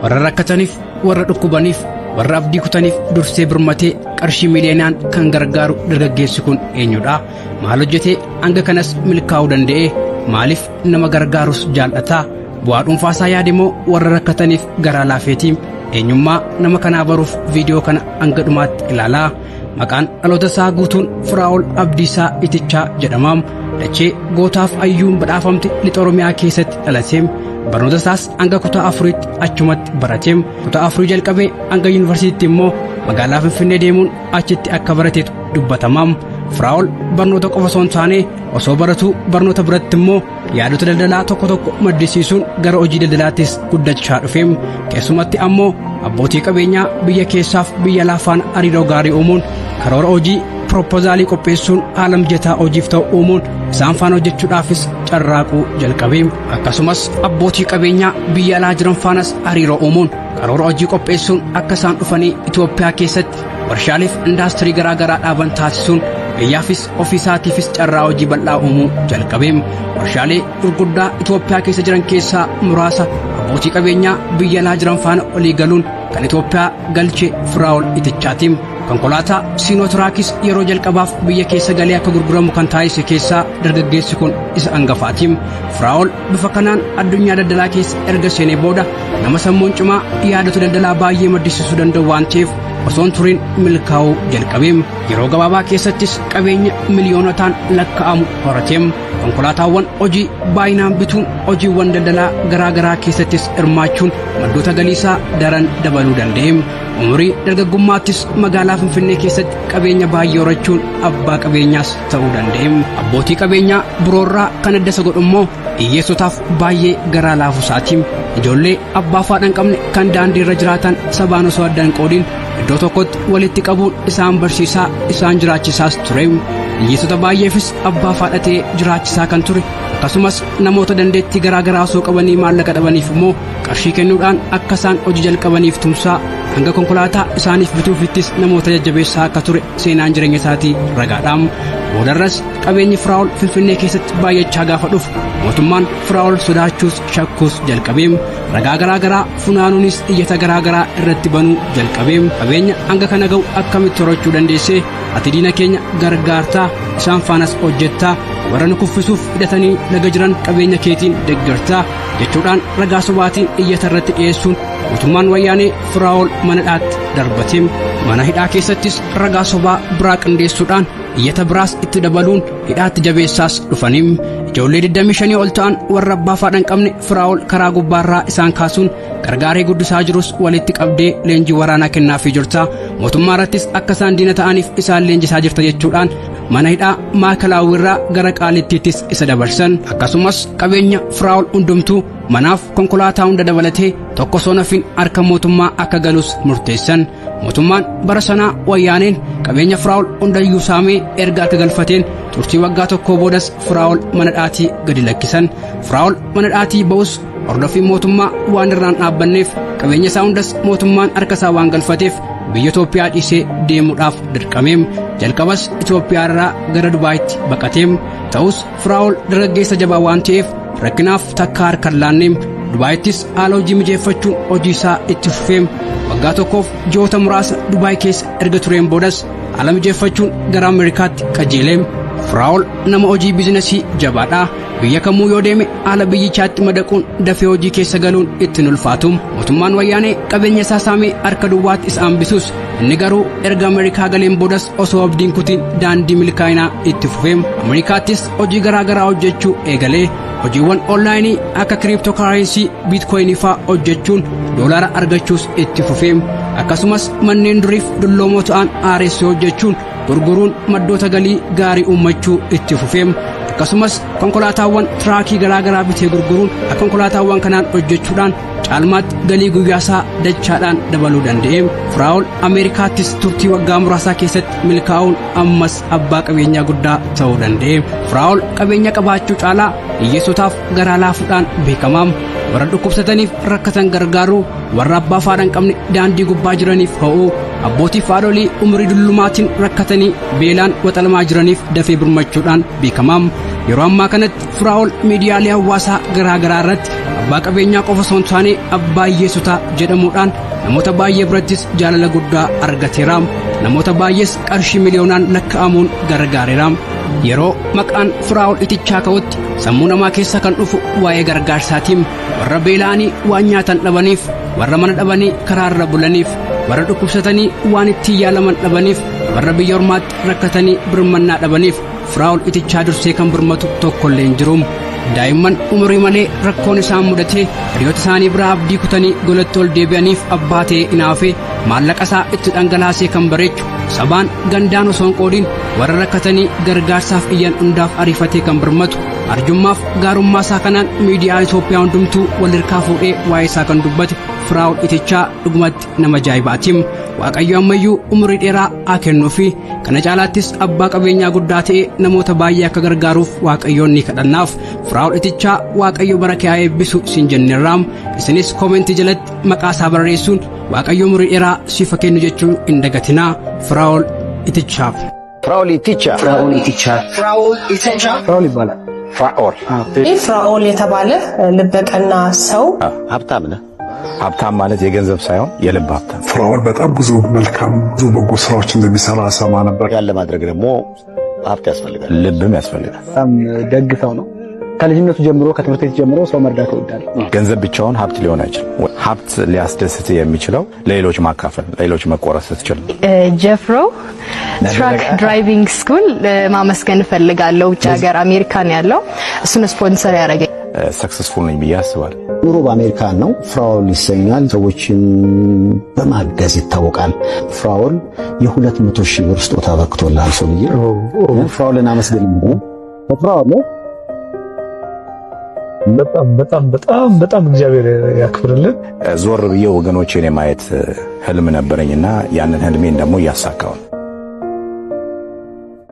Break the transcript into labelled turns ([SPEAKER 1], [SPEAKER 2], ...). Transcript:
[SPEAKER 1] Warra rakkataniif, warra dhukkubaniif, warra abdii kutaniif dursee birmatee qarshii miiliyoonaan kan gargaaru dargaggeessi kun eenyudha? Maal hojjetee hanga kanas milkaa'uu danda'e? Maaliif nama gargaarus jaallataa? Bu'aa dhuunfaasaa yaade moo warra rakkataniif garaa laafeeti? Eenyummaa nama kanaa baruuf viidiyoo kana hanga dhumaatti ilaalaa. Maqaan dhaloota isaa guutuun Firaa'ol Abdiisaa Itichaa jedhama. Dachee gootaaf ayyuun badhaafamte lixa Oromiyaa keessatti dhalate. Barnoota isaas hanga kutaa afuriitti achumatti barate. Kutaa afurii jalqabee hanga yuunivarsiitiitti immoo magaalaa Finfinnee deemuun achitti akka baratetu dubbatama. Firaa'ol barnoota qofa osoo hin taane osoo baratuu barnoota biratti immoo yaadota daldalaa tokko tokko maddisiisuun gara hojii daldalaattis guddachaa dhufe. Keessumatti ammoo abbootii qabeenyaa biyya keessaaf biyya alaa hariiroo gaarii uumuun karoora hojii pirooppozaalii qopheessuun haala mijataa hojiif ta'u uumuun isaan faana hojjechuudhaafis carraaquu jalqabe. Akkasumas abbootii qabeenyaa biyya alaa jiran faanas hariiroo uumuun karoora hojii qopheessuun akka isaan dhufanii Itoophiyaa keessatti warshaaleef indaastirii garaa garaa dhaaban taasisuun biyyaafis ofiisaatiifis carraa hojii bal'aa uumuu jalqabe. Warshaalee gurguddaa Itoophiyaa keessa jiran keessaa muraasa abbootii qabeenyaa biyya alaa jiran faana olii galuun kan Itoophiyaa galche Firaa'ol Itichaati. Konkolaataa Siinootiraakis yeroo jalqabaaf biyya keessa galee akka gurguramu kan taasise keessaa dargaggeessi kun isa hangafaati. Firaa'ol bifa kanaan addunyaa daldalaa keessa erga seenee booda nama sammuun cimaa yaadota daldalaa baay'ee maddisiisuu danda'u waan ta'eef osoo hin turin milkaa'uu jalqabe. Yeroo gabaabaa keessattis qabeenya miliyoonotaan lakkaa'amu horate. Konkolaataawwan hojii baay'inaan bituun hojiiwwan daldalaa garaa garaa keessattis hirmaachuun maddoota galiisaa daran dabaluu danda'e. Umurii dargaggummaattis magaalaa Finfinnee keessatti qabeenya baay'ee horachuun abbaa qabeenyaas ta'uu danda'e. Abbootii qabeenyaa biroorraa kan adda isa godhu immoo hiyyeessotaaf baay'ee garaa laafuusaati. Ijoollee abbaa fi haadha hin qabne kan daandii irra jiraatan sabaan osoo adda hin qoodin iddoo tokkotti walitti qabuun isaan barsiisaa isaan jiraachisaas ture. Hiyyeessota baay'eefis abbaa fi haadha ta'ee jiraachisaa kan ture. Akkasumas namoota dandeettii garaa garaa osoo qabanii maallaqa dhabaniif immoo qarshii kennuudhaan akka isaan hojii jalqabaniif tumsaa hanga konkolaataa isaaniif bituufittis namoota jajjabeessaa akka ture seenaan jireenya isaatii ragaadha. Boodarras qabeenyi Firaa'ol Finfinnee keessatti baay'achaa gaafa dhufu mootummaan Firaa'ol sodaachuus shakkuus jalqabee ragaa garaa garaa funaanuunis iyyata garaa garaa irratti banuu jalqabee qabeenya hanga kana ga'u akkamitti horachuu dandeessee ati diina keenya gargaartaa isaan faanas hojjettaa warra nu kuffisuuf hidhatanii laga jiran qabeenya keetiin deeggartaa jechuudhaan ragaa sobaatiin iyyata irratti dhiyeessuun mootummaan wayyaanee Firaa'ol mana hidhaatti darbate. Mana hidhaa keessattis ragaa sobaa biraa qindeessuudhaan iyyata biraas itti dabaluun hidhaatti jabeessaas dhufanii ijoollee 25 ol ta'an warra abbaa fi haadha hin qabne Firaa'ol karaa gubbaarraa isaan kaasuun gargaaree guddisaa jirus walitti qabdee leenjii waraanaa kennaafii jirta. Mootummaa irrattis akka isaan diina ta'aniif isaan leenjisaa jirta jechuudhaan mana hidhaa maakalaawwiirraa gara qaalittiittis isa dabarsan. Akkasumas qabeenya Firaa'ol hundumtuu manaaf konkolaataa hunda dabalatee tokko osoo nafin harka mootummaa akka galus murteessan. Mootummaan bara sanaa wayyaaneen qabeenya Firaa'ol hundayyuu saamee erga harka galfateen turtii waggaa tokkoo boodas Firaa'ol mana dhaatii gadi lakkisan. Firaa'ol mana dhaatii ba'us hordofii mootummaa waan irraan dhaabbanneef qabeenya isaa hundas mootummaan harka isaa waan galfateef biyya Itoophiyaa dhiisee deemuudhaaf dirqameem. Jalqabas Itoophiyaa irraa gara Dubaayitti baqateem. Ta'us Firaa'ol dargaggeessa jabaa waan ta'eef rakkinaaf takka harka hin laanneem. Dubaayittis haala hojii mijeeffachuun hojii isaa itti fufeem. Waggaa tokkoof ji'oota muraasa Dubaay keessa erga tureen boodas haala mijeeffachuun gara Ameerikaatti qajeeleem. Firaa'ol nama hojii biizinasii jabaadha. Biyya kamuu yoo deeme haala biyyichaatti madaquun dafee hojii keessa galuun ittiin ulfaatu. Mootummaan wayyaanee qabeenya isaa saamee harka duwwaatti isa hambisuus inni garuu erga Ameerikaa galeen boodas osoo abdiin kutiin daandii milkaa'inaa itti fufeem. Ameerikaattis hojii garaa garaa hojjechuu eegalee hojiiwwan onlaayinii akka crypto currency biitkooyinii fa'aa hojjechuun doolaara argachuus itti fufeem. Akkasumas manneen duriif dulloomoo ta'an haaressee hojjechuun gurguruun maddoota galii gaarii uummachuu itti fufeem. Akkasumas konkolaataawwan tiraakii garaa garaa bitee gurguruun konkolaataawwan kanaan hojjechuudhaan caalmaatti galii guyyaasaa dachaadhaan dabaluu danda'e. Firaa'ol Ameerikaattis turtii waggaa muraasaa keessatti milkaa'uun ammas abbaa qabeenyaa guddaa ta'uu danda'e. Firaa'ol qabeenya qabaachuu caalaa hiyyeessotaaf garaa laafuudhaan beekamaam. Warra dhukkubsataniif rakkatan gargaaruu, warra abbaa fi haadha hin qabne daandii gubbaa jiraniif ho'uu, abbootii fi haadholii umurii dullumaatiin rakkatanii beelaan waxalamaa jiraniif dafee birmachuudhaan beekamaam. Yeroo ammaa kanatti Firaa'ol miidiyaalee hawaasaa garaa garaa irratti abbaa qabeenyaa qofa osoo hin taane abbaa hiyyeessotaa jedhamuudhaan namoota baay'ee birattis jaalala guddaa argateera. Namoota baay'ees qarshii miliyoonaan lakkaa'amuun gargaareera. Yeroo maqaan Firaa'ol Itichaa ka'utti sammuu namaa keessa kan dhufu waa'ee gargaarsaatiin, warra beela'anii waan nyaatan dhabaniif, warra mana dhabanii karaarra bulaniif, warra dhukkubsatanii waan ittiin yaalaman dhabaniif, warra biyya ormaatti rakkatanii birmannaa dhabaniif Firaa'ol Itichaa dursee kan birmatu tokkollee hin jiru. Daa'imman umurii malee rakkoon isaan mudatee hiriyoota isaanii biraa abdii kutanii golatti ol deebi'aniif abbaa ta'ee hinaafee maallaqa isaa itti dhangalaasee kan bareechu, sabaan gandaan osoo hin qoodin warra rakkatanii gargaarsaaf iyyan hundaaf ariifatee kan birmatu, arjummaaf gaarummaa isaa kanaan miidiyaa Itoophiyaa hundumtuu wal hirkaa fuudhee waa'ee isaa kan dubbate Firaa'ol Itichaa dhugumatti nama ajaa'ibaatiin. Waaqayyo ammayyuu umurii dheeraa haa kennuufi, kana caalaattis abbaa qabeenyaa guddaa ta'e namoota baay'ee akka gargaaruuf Waaqayyoon ni kadhannaaf. Firaa'ol Itichaa, Waaqayyo bara kee haa eebbisu siin jenneerraam. Isinis koomentii jalatti maqaa isaa barreessuun Waaqayyo umurii dheeraa siif haa kennu jechuu hin dagatinaa Firaa'ol Itichaaf.
[SPEAKER 2] ፍራኦል ኢቲቻ።
[SPEAKER 3] ፍራኦል ኢቲቻ።
[SPEAKER 4] ፍራኦል ኢቲቻ።
[SPEAKER 5] ፍራኦል ይባላል።
[SPEAKER 2] ፍራኦል።
[SPEAKER 6] ፍራኦል የተባለ ልበቀና ሰው።
[SPEAKER 2] ሀብታም ነህ።
[SPEAKER 7] ሀብታም ማለት የገንዘብ ሳይሆን የልብ ሀብታም።
[SPEAKER 8] ፍራኦል በጣም ብዙ መልካም፣ ብዙ በጎ ስራዎች እንደሚሰራ ሰማ ነበር።
[SPEAKER 2] ያን ለማድረግ ደግሞ ሀብት ያስፈልጋል፣
[SPEAKER 7] ልብም ያስፈልጋል።
[SPEAKER 5] በጣም ደግ ሰው ነው። ከልጅነቱ ጀምሮ፣ ከትምህርት ቤት ጀምሮ ሰው መርዳት ይወዳል።
[SPEAKER 7] ገንዘብ ብቻውን ሀብት ሊሆን አይችልም። ሀብት ሊያስደስት የሚችለው ለሌሎች ማካፈል፣ ለሌሎች መቆረስ ስትችል።
[SPEAKER 9] ጀፍሮ Truck Driving School ማመስገን እፈልጋለሁ። ውጭ ሀገር አሜሪካን ያለው እሱን ስፖንሰር ያደረገኝ።
[SPEAKER 7] Successful ነኝ ብዬ አስባለሁ።
[SPEAKER 10] ኑሮ በአሜሪካን ነው። ፍራኦል ይሰኛል። ሰዎችን በማገዝ ይታወቃል። ፍራኦል የ200,000 ብር ስጦታ አበርክቶልሃል። ሰውዬ ፍራኦልን አመስግን። ፍራኦል።
[SPEAKER 11] በጣም በጣም በጣም በጣም እግዚአብሔር ያክብርልን።
[SPEAKER 7] ዞር ብዬ ወገኖቼን የማየት ህልም ነበረኝና ያንን ህልሜን ደግሞ እያሳካው ነው።